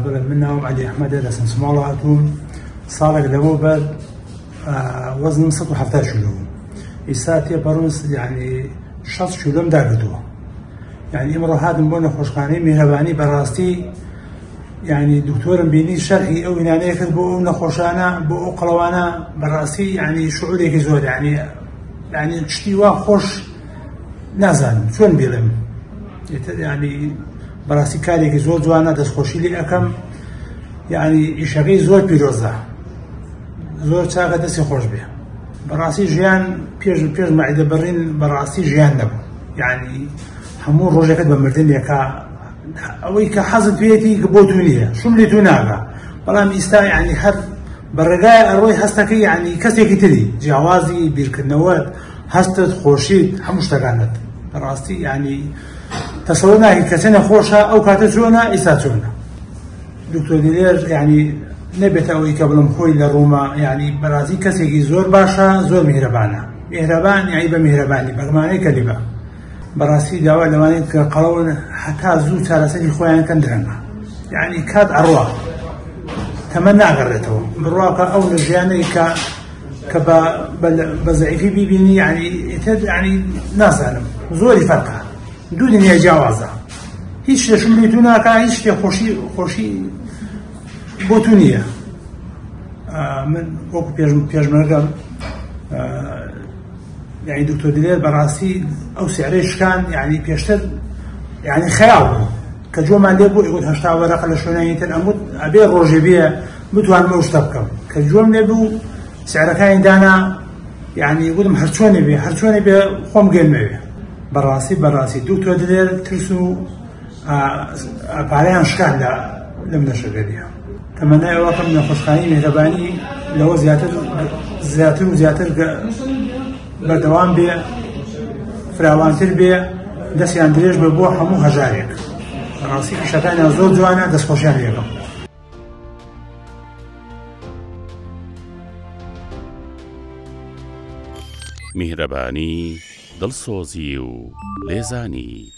بەڵێ من ناوم عەلی ئەحمەدە لە سمسماڵ هاتووم ساڵێک لەمەوبەر وەزنم 170 کیلۆ بوو ئیستا تێپەڕم یعنی 60 کیلۆم داگرتووە یعنی ئیمڕۆ هاتم بۆ نەخۆشخانەی میهرەبانی بەڕاستی یعنی دکتۆرم بینی شەرحی ئەو وینانەیە کرد بۆ ئەو نەخۆشانە بۆ ئەو قەڵەوانە بەڕاستی یعنی شعورێکی زۆر یعنی یعنی شتی وا خۆش نازانم چۆن بیڵێم ئیتر یعنی بەڕاستی کارێکی زۆر جوانە دەستخۆشی لێ ئەەکەم یعنی ئیشەکەی زۆر پیرۆزە زۆر چاکە دەستی خۆش بێ بەڕاستی ژیان پێش پێش مەعیدە بڕین بەڕاستی ژیان نەبوو یعنی هەموو ڕۆژەکەت بە مردنێکە ئەوەی کە حەزت پێیەتی کە بۆ تو نییە شوم لێ تو ناگا بەڵام ئیستا یعنی هەر بە ڕێگای ئەڕۆی هەستەکەی یعنی کەسێکی تری جیاوازی بیرکردنەوەت هەستت خۆشیت هەموو شتەکانت بەڕاستی یعنی تەسەوە ناکەی کە چەنە خۆشە ئەو کاتە چۆنە ئیستا چۆنە دکتۆر دلێر یعنی نەبێتە ئەوەی کە بڵم خۆی لە ڕوومە یعنی بەڕاستی کەسێکی زۆر باشە زۆر میهرەبانە میهرەبان یعنی بە میهرەبانی بەگمانەی کەلیبە بەڕاستی داوا لەوانەیە کە قەڵەون هەتا زوو چارەسەری خۆیان کەن درەنگە یعنی کات ئەڕوا تەمە ناگەڕێتەوە بڕواکە ئەو لە ژیانەی کە کە بە بە زەعیفی بیبینی یعنی ئیتر یعنی نازانم زۆری فەرقە دوو دنیای جیاوازە هیچ شتێکم لێ تو ناکا هیچ شتێ خۆشی خۆشی بۆ تو نییە من وەکو پێش پێشمەرگەم یعنی دکتۆر دلێر بەڕاستی ئەو سعرەی شکان یعنی پێشتر یعنی خەیاڵ بوو کە جۆمان لێ بوو ئەگوت 80 وەرەقە لە شوێنانی تر ئەموت ئەبێ ڕۆژێ بێ بتوانم ئەو شتە بکەم کە جۆم لێ بوو سعرەکانی دانا یعنی گوتم هەرچۆنێ بێ هەرچۆنێ بێ خۆم گەرمەوێ بەڕاستی بەڕاستی دکتۆر دلێر ترس و پارەیان شکان لە لەم نەشەگەریە تەمەنای ئەوە کەم نەخۆشخانەی میهرەبانی لەوە زیاتر زیاتر و زیاتر بەردەوام بێ فراوانتر بێ دەستیان درێژ بە بۆ هەموو هەژارێک ڕاستی ئیشەکانیان زۆر جوانە دەستخۆشیان لێکەم. میهرەبانی، دڵسۆزی و لێزانی.